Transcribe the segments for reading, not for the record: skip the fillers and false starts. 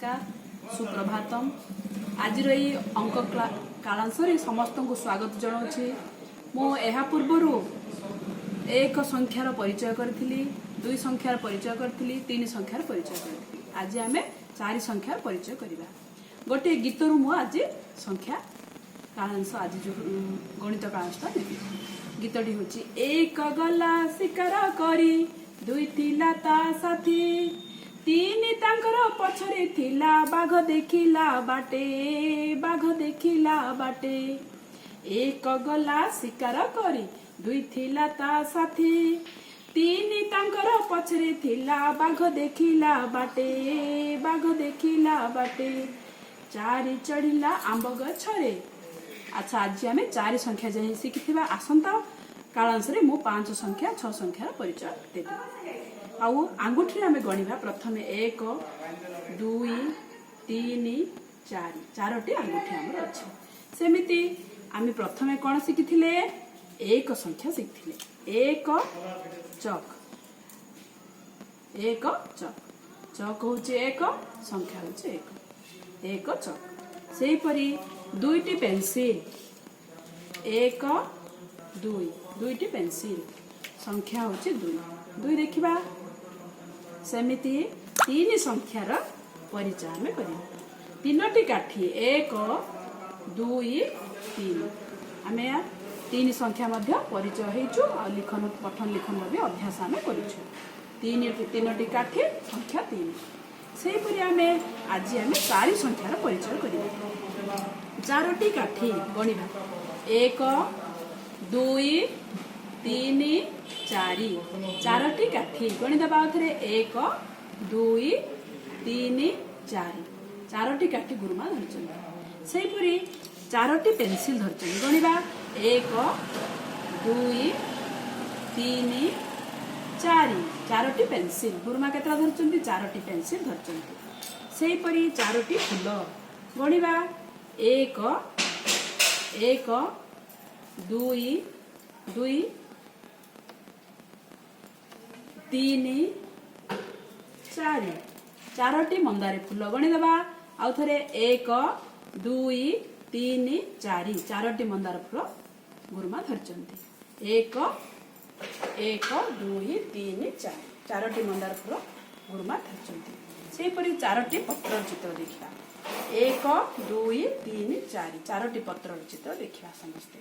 ନମସ୍କାର, ସୁପ୍ରଭାତମ। ଆଜିର ଏଇ ଅଙ୍କ କାଳାଂଶରେ ସମସ୍ତଙ୍କୁ ସ୍ୱାଗତ ଜଣାଉଛି। ମୁଁ ଏହା ପୂର୍ବରୁ ଏକ ସଂଖ୍ୟାର ପରିଚୟ କରିଥିଲି, ଦୁଇ ସଂଖ୍ୟାର ପରିଚୟ କରିଥିଲି, ତିନି ସଂଖ୍ୟାର ପରିଚୟ କରିଥିଲି। ଆଜି ଆମେ ଚାରି ସଂଖ୍ୟାର ପରିଚୟ କରିବା। ଗୋଟିଏ ଗୀତରୁ ମୁଁ ଆଜି ସଂଖ୍ୟା କାଳାଂଶ, ଆଜି ଯୋଉ ଗଣିତ କାଳାଂଶଟା ନେବି। ଗୀତଟି ହେଉଛି, ଏକ ଗଲା ଶିକାର କରି, ଦୁଇ ଥିଲା ତା ସାଥୀ, ତିନି ତାଙ୍କର ପଛରେ ଥିଲା, ବାଘ ଦେଖିଲା ବାଟେ, ବାଘ ଦେଖିଲା ବାଟେ। ଏକ ଗଲା ଶିକାର କରି, ଦୁଇ ଥିଲା ତା ସାଥୀ, ତିନି ତାଙ୍କର ପଛରେ ଥିଲା, ବାଘ ଦେଖିଲା ବାଟେ, ବାଘ ଦେଖିଲା ବାଟେ, ଚାରି ଚଢିଲା ଆମ୍ବ ଗଛରେ। ଆଚ୍ଛା, ଆଜି ଆମେ ଚାରି ସଂଖ୍ୟା ଯାଇ ଶିଖିଥିବା। ଆସନ୍ତା କାଳାଂଶରେ ମୁଁ ପାଞ୍ଚ ସଂଖ୍ୟା, ଛଅ ସଂଖ୍ୟାର ପରିଚୟ ଦେବି। ଆଉ ଆଙ୍ଗୁଠିରେ ଆମେ ଗଣିବା। ପ୍ରଥମେ ଏକ, ଦୁଇ, ତିନି, ଚାରି। ଚାରୋଟି ଆଙ୍ଗୁଠି ଆମର ଅଛି। ସେମିତି ଆମେ ପ୍ରଥମେ କ'ଣ ଶିଖିଥିଲେ? ଏକ ସଂଖ୍ୟା ଶିଖିଥିଲେ। ଏକ ଚକ୍, ଏକ ଚକ୍। ଚକ୍ ହଉଛି ଏକ, ସଂଖ୍ୟା ହଉଛି ଏକ। ଏକ ଚକ୍। ସେହିପରି ଦୁଇଟି ପେନସିଲ। ଏକ, ଦୁଇ, ଦୁଇଟି ପେନସିଲ, ସଂଖ୍ୟା ହଉଛି ଦୁଇ। ଦୁଇ ଦେଖିବା। ସେମିତି ତିନି ସଂଖ୍ୟାର ପରିଚୟ ଆମେ କରିବା। ତିନୋଟି କାଠି। ଏକ, ଦୁଇ, ତିନି। ଆମେ ତିନି ସଂଖ୍ୟା ମଧ୍ୟ ପରିଚୟ ହେଇଛୁ ଆଉ ଲିଖନ, ପଠନ ଲିଖନର ବି ଅଭ୍ୟାସ ଆମେ କରିଛୁ। ତିନି, ତିନୋଟି କାଠି, ସଂଖ୍ୟା ତିନି। ସେହିପରି ଆମେ ଆଜି ଆମେ ଚାରି ସଂଖ୍ୟାର ପରିଚୟ କରିବା। ଚାରୋଟି କାଠି ଗଣିବା। ଏକ, ଦୁଇ, ତିନି, ଚାରି। ଚାରୋଟି କାଠି ଗଣିଦେବା ଆଉ ଥରେ। ଏକ, ଦୁଇ, ତିନି, ଚାରି। ଚାରୋଟି କାଠି ଗୁରୁମା ଧରିଛନ୍ତି। ସେହିପରି ଚାରୋଟି ପେନସିଲ ଧରିଛନ୍ତି। ଗଣିବା। ଏକ, ଦୁଇ, ତିନି, ଚାରି। ଚାରୋଟି ପେନସିଲ ଗୁରୁମା କେତେଟା ଧରିଛନ୍ତି? ଚାରୋଟି ପେନସିଲ ଧରିଛନ୍ତି। ସେହିପରି ଚାରୋଟି ଫୁଲ ଗଣିବା। ଏକ, ଏକ, ଦୁଇ, ଦୁଇ, ତିନି, ଚାରି। ଚାରୋଟି ମନ୍ଦାର ଫୁଲ ଗଣିଦେବା ଆଉ ଥରେ। ଏକ, ଦୁଇ, ତିନି, ଚାରି। ଚାରୋଟି ମନ୍ଦାର ଫୁଲ ଗୁରୁମା ଧରିଛନ୍ତି। ଏକ, ଏକ, ଦୁଇ, ତିନି, ଚାରି। ଚାରୋଟି ମନ୍ଦାର ଫୁଲ ଗୁରୁମା ଧରିଛନ୍ତି। ସେହିପରି ଚାରୋଟି ପତ୍ରର ଚିତ୍ର ଦେଖିବା। ଏକ, ଦୁଇ, ତିନି, ଚାରି। ଚାରୋଟି ପତ୍ରର ଚିତ୍ର ଦେଖିବା ସମସ୍ତେ।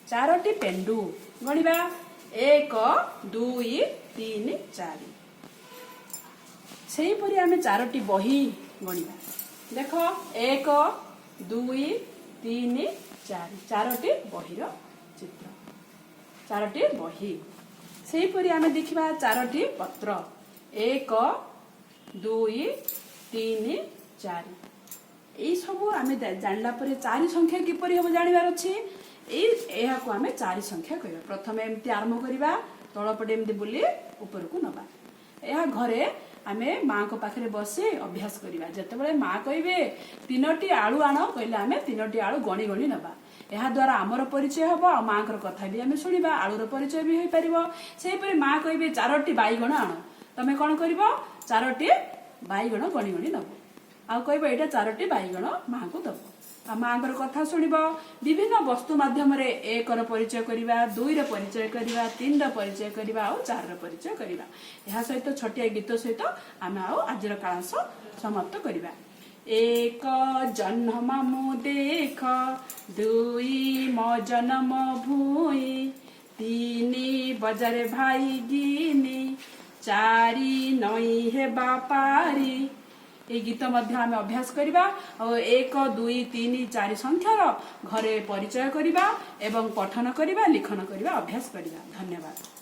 ଚାରୋଟି ପେଣ୍ଡୁ ଗଣିବା। ଏକ, ଦୁଇ, ତିନି, ଚାରି। ସେହିପରି ଆମେ ଚାରୋଟି ବହି ଗଣିବା। ଦେଖ, ଏକ, ଦୁଇ, ତିନି, ଚାରି। ଚାରୋଟି ବହିର ଚିତ୍ର, ଚାରୋଟି ବହି। ସେହିପରି ଆମେ ଦେଖିବା ଚାରୋଟି ପତ୍ର। ଏକ, ଦୁଇ, ତିନି, ଚାରି। ଏଇ ସବୁ ଆମେ ଜାଣିଲା ପରେ ଚାରି ସଂଖ୍ୟା କିପରି ହେବ ଜାଣିବାର ଅଛି। ଏହାକୁ ଆମେ ଚାରି ସଂଖ୍ୟା କହିବା। ପ୍ରଥମେ ଏମିତି ଆରମ୍ଭ କରିବା, ତଳପଟେ ଏମିତି ବୁଲି ଉପରକୁ ନବା। ଏହା ଘରେ ଆମେ ମାଙ୍କ ପାଖରେ ବସି ଅଭ୍ୟାସ କରିବା। ଯେତେବେଳେ ମା କହିବେ "ତିନୋଟି ଆଳୁ ଆଣ" କହିଲେ ଆମେ ତିନୋଟି ଆଳୁ ଗଣି ଗଣି ନେବା। ଏହା ଦ୍ୱାରା ଆମର ପରିଚୟ ହବ ଆଉ ମାଙ୍କର କଥା ବି ଆମେ ଶୁଣିବା, ଆଳୁର ପରିଚୟ ବି ହେଇପାରିବ। ସେହିପରି ମା କହିବେ "ଚାରୋଟି ବାଇଗଣ ଆଣ", ତମେ କଣ କରିବ? ଚାରୋଟି ବାଇଗଣ ଗଣି ଗଣି ନବ ଆଉ କହିବ ଏଇଟା ଚାରୋଟି ବାଇଗଣ ମାଙ୍କୁ ଦବ ଆଉ ମାଙ୍କର କଥା ଶୁଣିବ। ବିଭିନ୍ନ ବସ୍ତୁ ମାଧ୍ୟମରେ ଏକର ପରିଚୟ କରିବା, ଦୁଇର ପରିଚୟ କରିବା, ତିନିର ପରିଚୟ କରିବା ଆଉ ଚାରିର ପରିଚୟ କରିବା। ଏହା ସହିତ ଛୋଟିଆ ଗୀତ ସହିତ ଆମେ ଆଉ ଆଜିର କାଳାଂଶ ସମାପ୍ତ କରିବା। ଏକ ଜହ୍ନ ମାମୁଁ ଦେଖ, ଦୁଇ ମୋ ଜନମ ଭୂଇଁ, ତିନି ବଜାରେ ଭାଇ ଗିନି, ଚାରି ନଈ ହେବା ପାରି। ଏଇ ଗୀତ ମଧ୍ୟ ଆମେ ଅଭ୍ୟାସ କରିବା ଆଉ ଏକ, ଦୁଇ, ତିନି, ଚାରି ସଂଖ୍ୟାର ଘରେ ପରିଚୟ କରିବା ଏବଂ ପଠନ କରିବା, ଲିଖନ କରିବା ଅଭ୍ୟାସ କରିବା। ଧନ୍ୟବାଦ।